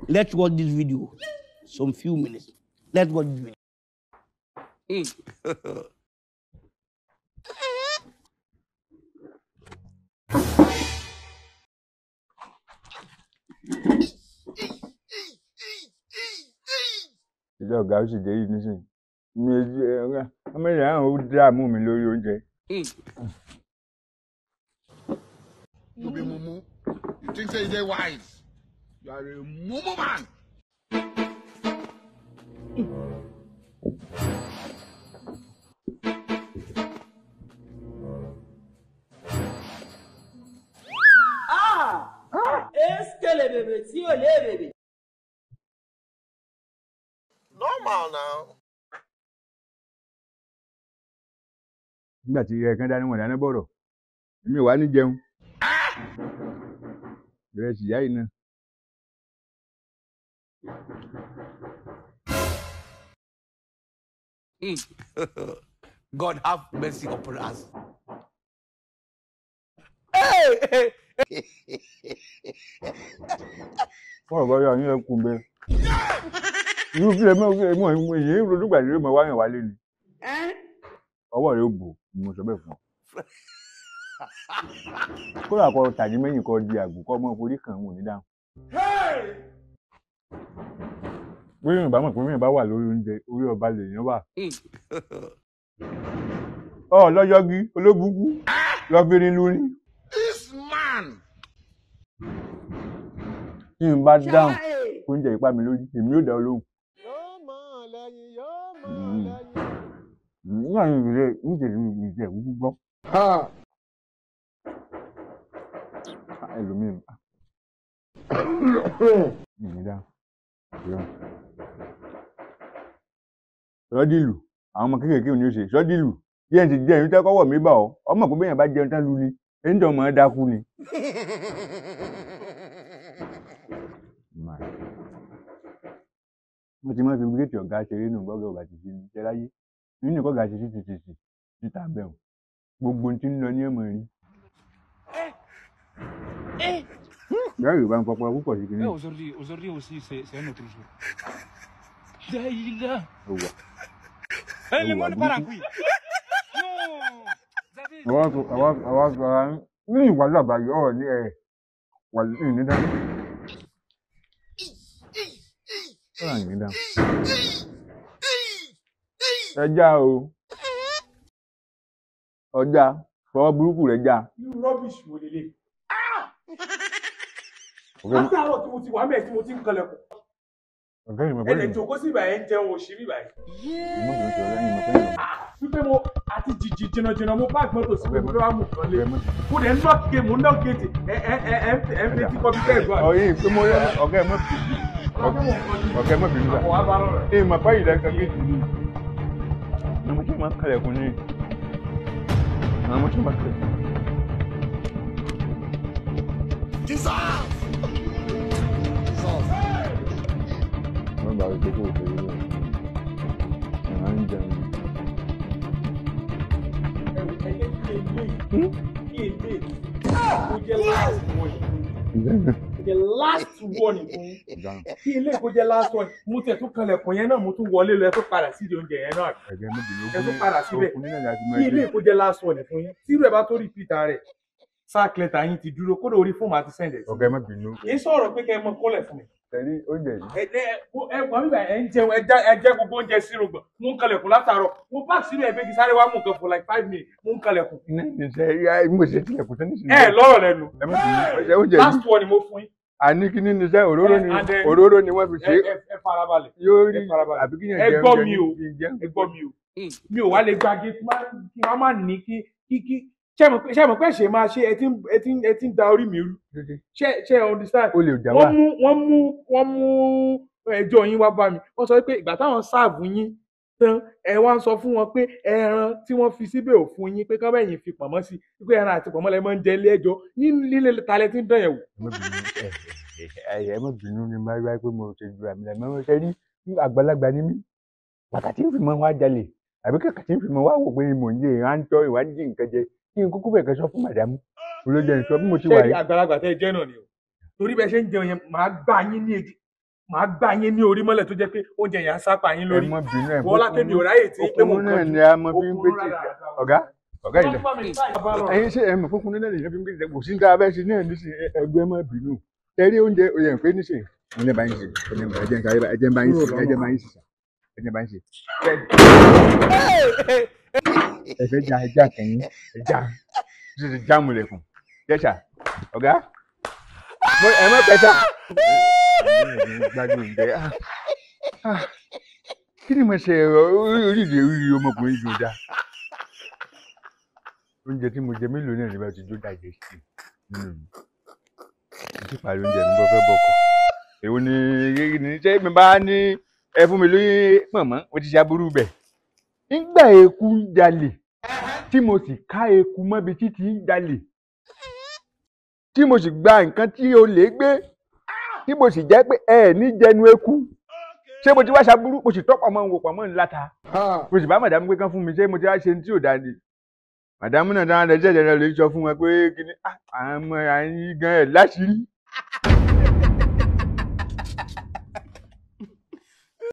Let's watch this video. Some few minutes. Let's watch this video. Ilé ọ̀gá ó sì dé yìí nísìnyí. Mi ọmọ ìyá àwọn ó dààmú mi lórí oúnjẹ. You be mumu. You think say you dey wise. You are a mumu man. Ah! Eskele bèbè tí ò lé bèbè. Normal now. Nígbà tí ẹ̀ẹ̀kan dání wọn dáná bọ̀rọ̀, èmi wà ní jẹun. Ìrẹsì ìyá yìí náà. God have mercy upon us. Fọ́ọ̀rọ̀ bọ́yá yín ẹ kún bẹ́ẹ̀. Irú kílẹ̀ mọ́ mọ́ èyí ń ronú gbàdúrà mọ́ wáyàn wálé ni. Ọwọ́ rẹ̀ ó bò ni mo sọ bẹ́ẹ̀ fún ọ. Kódà kọ tàbí mẹ́yìn kọ di àgbò kọ́ ọmọ forí kan òun ò ní dáhùn. Bóyá Yorùbá mọ̀ pé míyàn bá wà lórí oúnjẹ orí ọba lèèyàn wà. Ọ lọ́yọ́gí olóbùkú lọ fi rin lórí. This man. Tí n bá dáhùn oúnjẹ ìpá mi lórí èmi yóò dá ọ lóhùn. Nígbà yìí ìrẹ níjẹ̀rí ìjẹ̀ wúkú gbọ́. Ẹlòmíì ìní dáhùn. Sọ́dìlù àwọn ọmọ kéékèèké ò ní ṣe sọ́dìlù díẹ̀ ti jẹ́ ẹ̀yìn tẹ́kọ̀wọ̀ mi bà ọ́ ọmọ pé bẹ́yẹn bá jẹun tán lu ni ẹni tó mọ̀ ẹ́ dákú ni. Wọ́n ti máa fi gíréètì ọ̀gá ṣeré nù gbọ́gẹ́ ọ̀gá ti fi ṣe láyé nínú ìkọ́gà ṣe sí ti ti títa bẹ́ẹ̀ gbogbo tí ń lọ ní ẹ̀mọ̀ rí. Ìyá Yorùbá ń fọpọ púpọ̀ sí kìíní. Aujourd'hui aussi, c'est un autre jour. Daïla. Ó wà. Le monde part en couille. Non. Àwa sọ̀rọ̀ ní ìwà làbàyọ̀ ọ̀ ní ẹ̀ wà ní ìní dáná. Ọ̀rọ̀ ìní dáná. Ẹja o. Ọjà fọwọ́ burúkú rẹ̀ já. Irú rubbish wo lélẹ̀? Látàárọ̀ tí mo ti wà mẹ́ẹ̀ tí mo ti ń kanlẹ̀kùn. Ọ̀gá ìmọ̀ Ẹ lè jókòó sí ibà ẹ̀ ń jẹun òṣì bíbà yìí. Wípé mo àti jìjì jìnnàjìnnà mo bá mọ́tò sí mo fẹ́ wá mú nǹkan lé. Mo dẹ̀ ń knock gate mo ń knock gate ẹ ẹ ẹ ẹ ẹ ń fetí kọ́ bí bẹ́ẹ̀ gbọ́. Ọ̀yìn pé mo yẹ ọ̀gá ẹ̀ mọ̀ ọ̀gá ẹ̀ mọ̀ bínú bá. Àbọ̀ wá bá lọ́rọ̀. Ìmọ̀ pé ìlẹ̀ kan géètì ni. Àwọn tí wọ́n kalẹ̀kùn ní. Àwọn tí wọ́n kalẹ̀kùn. Jesus! Jesus! Wọ́n bá rí pé kò ṣe é lọ. Ìran ń jẹun. Ẹ jẹ́ kí eléyìí kí eléyìí kó jẹ́ last one. The last one fún yín. Kí eléyìí kó jẹ́ last one. Mo tẹ̀ tún kanlẹ̀kùn yẹn náà mo tún wọlé lọ ẹ tún padà sídìí oúnjẹ yẹn náà. Ẹ̀gẹ́ mọ́bìnrin Ẹ tún padà síbẹ̀. okùn nínú àti mọ́ Kí eléyìí kó jẹ́ last one fún yín. Tí irú ẹ̀ bá tó repeat rẹ̀, sack letter yín ti dúró kódà orí fóònù àti send ẹ̀ sí. Ọ̀gá ẹ má bínú. Kì í sọ̀rọ̀ pé kẹ́ ẹ mọ kólẹ̀ fún mi. Tẹ̀lé oúnjẹ yìí. Ẹ ẹ ẹ wà bíbà ẹ ń jẹun ẹ jẹ gbogbo oúnjẹ sínú gbọ̀n. Mo ń kanlẹ̀kùn látàárọ̀. Mo park sínú ẹ̀ pé kí sáré wá mú nǹkan for like 5 minutes. Mo ń kanlẹ̀kùn. Iná ní sẹ́ mo ṣe tilẹ̀kùn tán nísìnyí. Ẹ lọ́rọ̀ lẹ́nu. Ẹ má bínú. Ọ̀sẹ̀ oúnjẹ yìí. Last one ni mo fún yín. Àní kí ní sẹ́ òróró ni And then- òróró ni wọ́n fi ṣe Ẹ é. ẹ ẹ farabalẹ̀. Yóò rí Ẹ farabalẹ̀. àbí kí yẹn Ẹ jẹun gbọ́ jẹ mi ní o. kí n jẹun. Ẹ gbọ́ mi o. Mi ò wá lè gba gate kí wọ́n má ní kí kí kí ṣé mọ̀ pé ṣe máa ṣe ẹ ti ń da orí mi rú. Ṣé ẹ understand? O lè jà wá. Wọ́n mú ẹjọ́ yín wá bá mi. Wọ́n sọ pé ìgbà táwọn serve yín tán ẹ wá ń sọ fún wọn pé ẹran tí wọ́n fi síbẹ̀ ò fún yín pé kán bẹ́yìn fi pọ̀nmọ́ sí i pé ẹran àti pọ̀nmọ́ lẹ máa ń jẹ ilé ẹjọ́ ní lílé talẹ̀ tí ń dán yẹn wò. Ẹ má bínú ẹ má bínú ni máa wáyé pé mo ṣe ju àmì lẹ́mọ́ ṣe rí àgbàlagbà ní mí. Bàtà tí ń fi mọ́ wá jalè àbí kàkà tí ń fi mọ́ wá wò pé mò ń jẹ ìrántọ́ ìwádìí nǹkan jẹ kí n kúkú bẹ̀rẹ̀ sọ fún màdàmú olójẹ ìṣọ bí mo ti wà Ṣé yìí. àgbàlagbà tẹ́ ẹ jẹ́ náà ni o, torí bẹ́ẹ̀ ṣe ń jẹun yẹn màá gbá yín ní èjì Màá gbá yín ní orí mọ́lẹ̀ tó jẹ́ pé oúnjẹ yẹn á sápá yín Ẹ lórí. má bínú ẹ. Wọ́n lákèmí ò ráyè tí pé mo Okùnrin náà kánjú. ni a mọ fi ń gbé Okùnrin tì. rárá. Ọ̀gá, ọ̀gá ilẹ̀. Ẹ̀yin ṣé ẹ mọ̀ fúnkún náà lè fi ń gbé tì, kò sí ní tá a bẹ́ẹ̀ ṣe náà nísìnyí, ẹgbẹ́ má bínú. Ẹ rí oúnjẹ oyè ń pé nísìnyí. Mo ní bá yín ṣe, ẹ jẹ́ ń bá yín ṣe, ẹ jẹ́ ń bá yín ṣe, ẹ jẹ́ ń bá yín ṣe. Ẹ fẹ́ já ẹja kẹ́yìn, ẹja títí jáàmù lẹ̀kùn. Jẹ́sà, ọ̀gá, ẹ má pẹ́ sá. Gbádùn oúnjẹ. Kí ni mo ṣe orílẹ̀ orí ọmọkùnrin yìí dá? Oúnjẹ tí mo jẹ mélòó náà ní bá ti jó dàjẹ́ sí nínú mi. Mo ti parí oúnjẹ mi bọ́ fẹ́ bọ̀kọ̀. Èwo ni ní ṣé mi bá ní ẹ fún mi lóyún pọ̀nmọ́, mo ti ṣe aburú bẹ̀. Nígbà eku ń jalè tí mo sì ká eku mọ́bi títí ń jalè, tí mo sì gba nǹkan tí olè gbé, tí mo sì jẹ́ pé ẹ ní jẹnu eku. Ṣé mo ti wá ṣaburú? Mo sì tọ́pọ̀ mọ́ ń wò pọ̀ mọ́ ń láta. Mo sì bá màdàmú pé kán fún mi, ṣé mo ti wá ṣe ní tí ò dáa ni? Màdàmú náà dáná lẹ́sẹ̀ lẹ́sẹ̀ lè sọ fún wọn pé kí ni àwọn ọmọ àyín gan ẹ̀ láṣìírí.